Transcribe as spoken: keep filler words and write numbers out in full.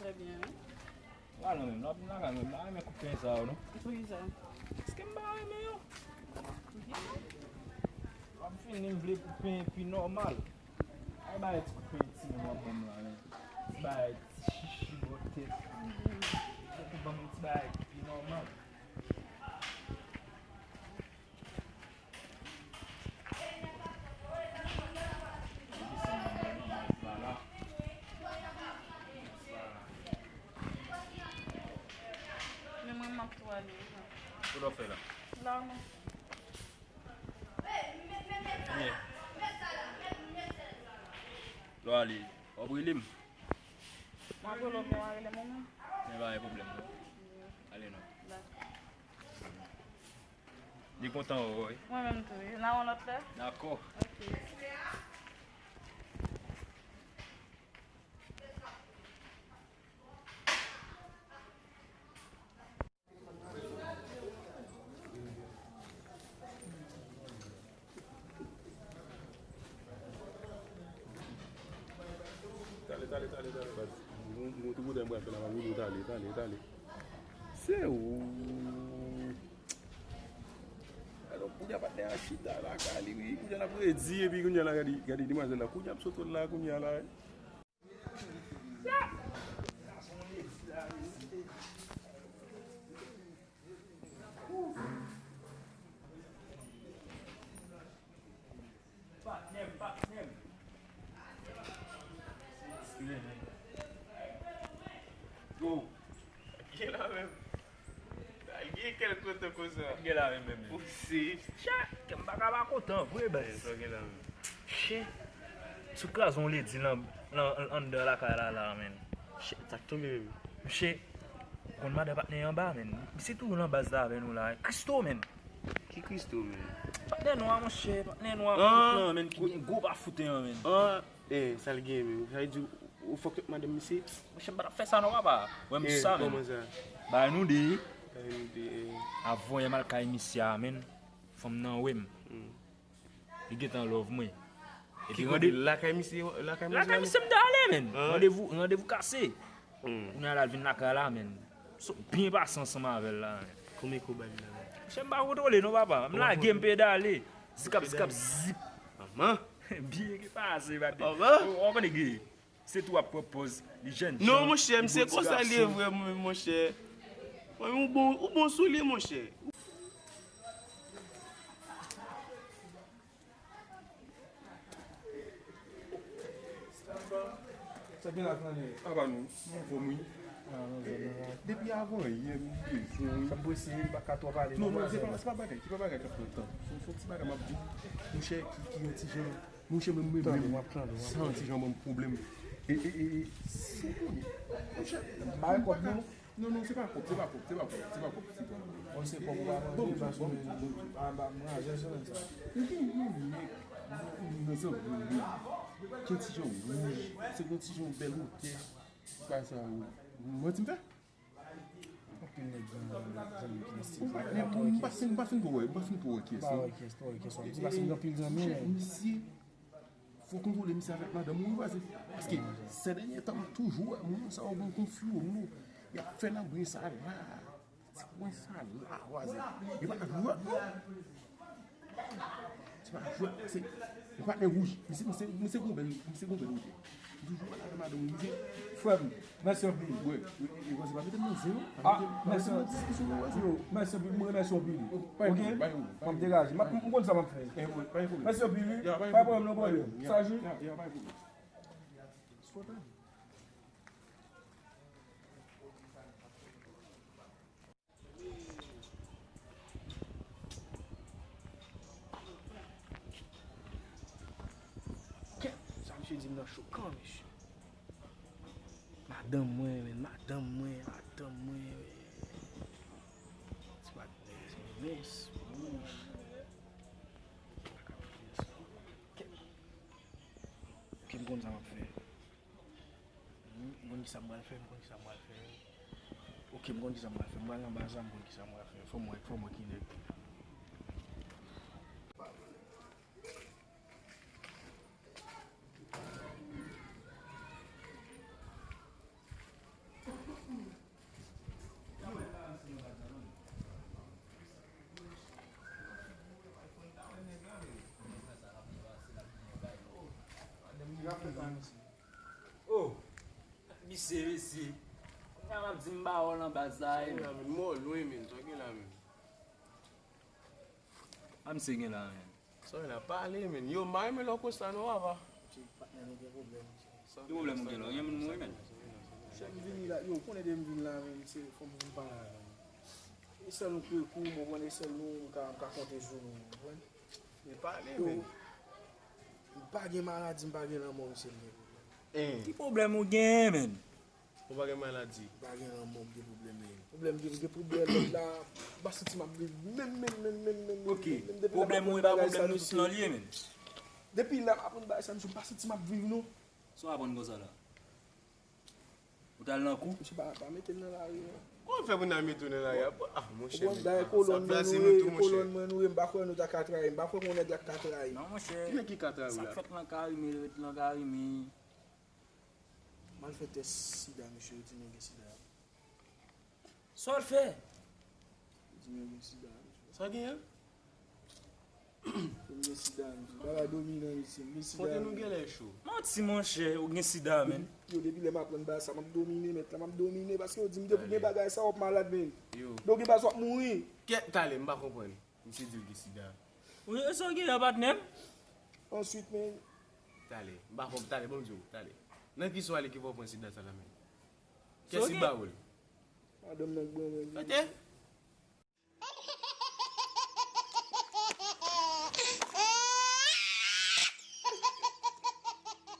Trè byen, wi. Wala menm, la vin lakay mwen, m pa renmen kout pen sa yo, non. Poukisa? Paske m pa renmen yo. M ap vini, m vle kout pen pi nòmal. Ay, bay ti kout pen timoun w ap ban m la, men. Ti bay ti chichi bò tèt. Fòk ou ban m ti bay pi nòmal. Men mwen, m ap tou ale. Sa w ap fè la? La, non. Byen. Lè w ale, w ap rele m? M ap rele w, men w a rele m ou menm? Men pa gen pwoblèm, non. Ale non. Dakò. Li kontan wè w, wi. Mwen menm tou, wi. N a wè w lòt lè. Dakò. Ok. Tale, tale, tale, tale, baz. Mwen, mwen tou bouda m pral fè la, mwen tou tale, tale, tale. Se ou. Alò, kounye a patnè a chita lakay li, wi. Kounye a l ap redi, epi kounye a la, gade, gade demwazèl la. Kounye a ap sot la, kounye a la. Patnè m, patnè m. Eskize m. Yo. Gen la menm. Al gen kèl kote konsa. Gen la menm, menm. Ou se. Chè, m pa ka pa kontan vre, baz. Sa gen la menm. Chè. Sou kraze yon ledi lan, lan, anndan lakay la, la, menm. Chè, sa k tonbe, menm. Misye, konn madan patnè anba, menm. Misye toujou nan baz la avè nou la. Christo, menm. Ki Christo, menm? Patnè nou a, monchè, patnè nou a. Ah, non, menm, ki gen gwo bafouten an, menm. Ah, eh, sa l gen, menm. Sa vle di, ou, ou fòk tout madanm misye? Monchè, m pa t ap fè sa, non, papa. Wè m sa, menm. Kòman sa? Bay nou de. Bay nou de, eh. Avanyè m al kay misye a, menm. Fanm nan wè m. Hmm. Li gentan love mwen. Epi randevou lakay misye, lakay misye, lakay misye m ta ale, menn. Ah. Randevou, randevou kase. Hmm. Kounye a la, l vin lakay la, menn. So, byen pase ansanm avè l la, menn. Konbyen kou w ba li la, menn? Monchè, m pa kontwole non, papa. M lage, m pedale. Zikap, zikap, zip. Manman. Byen ki pase, papa. Ou, ou konnen ki se tou ap pran pòz li jèn jan. Non, monchè, m se konsa li ye vre, mwen, monchè. Mwen, ou bon, ou bon sou li, monchè. Sa gen la, Flannen? Apa nou, nou anfòm, wi. Ah, non, non, non. Depi avan yè, m bezwen, wi. Sa prese, m pa ka twò pale. Non, non, se pa, se pa bagay, se pa bagay k ap pran tan. Se, se yon ti bagay m ap di w, monchè, ki, ki yon ti jan, monchè, mwen, mwen, tande, mwen, m ap tande, m ap tande. Sa yon ti jan ban m pwoblèm. E, e, e, e, si w konnen, monchè, m pa kòb, non. Non, non, se pa kòb, se pa kòb, se pa kòb, se pa kòb, se pa kòb. Bon, se kòb ou pa manje, bon, paske bon, bon, ah, ba, mwen, jèn sou sa. Ou gen yon nèg, yon zanmi, yon ti jan wouj, se yon ti jan bèl wotè, pa sa, ou, manti m fè? Anpil nèg zanmi, zanmi ki nan stil. Ou pa, m pa fin, m pa fin pou wè, m pa fin pou wè kiyès, non. Pa wè kiyès, pa wè kiyès, se paske m gen anpil zanmi, men. Misye, fò kontwole misye avèk madanm ou, wi, vwazen. Paske sè dènye tan, m toujou wè moun sa yo gen konfli yo, moun yo, y ap fè nan bren sa la. Ti bren sa la, vwazen. Yo pa jwèt, non. Se pa jwèt, se, se patnè wouj. Misye, misye, misye gon bèl, misye gon bèl wouj. M toujou pale avè madanm ou, misye. Frè m, mèsi anpil. Wi, wi, wi, vwazen, pa mete m nan zen, non. Ah, mèsi anpil. Yo, mèsi anpil, m remèsye w anpil. Ok? M ap degaje. M ap, m konn sa m ap fè. Mèsi anpil, wi. Pa gen pwoblèm, non, bro. Sa jis. Kèt, sa misye di m nan chokan, mesye. Madanm mwen, men, madanm mwen, madanm mwen, men. Ti patnè, se mens, wouj. Ok, m konn sa m ap fè. M konn kisa m pral fè, m konn kisa m pral fè. Ok, m konn kisa m pral fè. M pral nan baz la, m konn kisa m pral fè. Fò m wè, fò m wè ki nèg. Mesye, mesye. Kounya m ap di m ba wòl nan baz la, e, men. Mò lwen, men. Sa gen la, men. A, misye gen la, men. Sa w la pale, men. Yo, m pa renmen lè w konsa non, papa. Ti patnè nou gen pwoblèm. Ki pwoblèm ou gen la? Gen moun mouri, men. Chè, m vini la, yo, ou konnen depi m vin la, men, se fò m vin pale avè w. E sèl ou k kou, m konprann, e sèl nou, m ka, m ka konte sou nou, ou konprann? Men pale, men. M pa gen maladi, m pa gen lanmò, misye, m gen pwoblèm. Ki pwoblèm ou gen, men? Ou pa gen maladi. M pa gen lanmò, m gen pwoblèm, men. Pwoblèm, m gen pwoblèm, men la, m pa santi m ap viv menm, menm, menm, menm, menm, menm, menm, depi lè m aprann bagay sa, mesye. Ok. Pwoblèm ou e pa pwoblèm nou tout lan li ye, men. Depi lè m aprann bagay sa, mesye, m pa santi m ap viv, non. Sa w aprann konsa la? Ou t al nan kou? Mesye, pa, pa mete m nan lari, non. Kòman fè pou n al mete w nan lari a? Ah, monchè, men, ah, sa plase nou tou, monchè. Kolòn mwen nou ye, m pa kwè nou ta ka trayi m, m pa kwè yon nèg la ka trayi m. Non, monchè. Ki nèg ki ka trayi w la? Sa k fèt lan Karimi, ret lan Karimi. M al fè tès sida, mesye, yo di m gen sida. Sa w al fè? Yo di m gen sida, mesye. Sa genyen? Yo di m gen sida, mesye. Bagay dominan, mesye. M gen sida. Kote nou genlè cho? Manti, monchè, ou gen sida, men. Yo, depi lè m aprann bagay sa, m ap domine, mèt la, m ap domine, paske yo di m depi w gen bagay sa, w ap malad, men. Yo. Depi w gen bagay sa, w ap mouri. Kèt, talè, m pa konprann. Misye di l gen sida. Wi, e sa w gen an, patnè m? Answit, men. Talè. M pa konn, talè, ban m di w, talè. Nan ki swa li ki fè w pran sida sa la, men? Kiyès ki ba w l? Madanm nan k ban mwen li. Tande?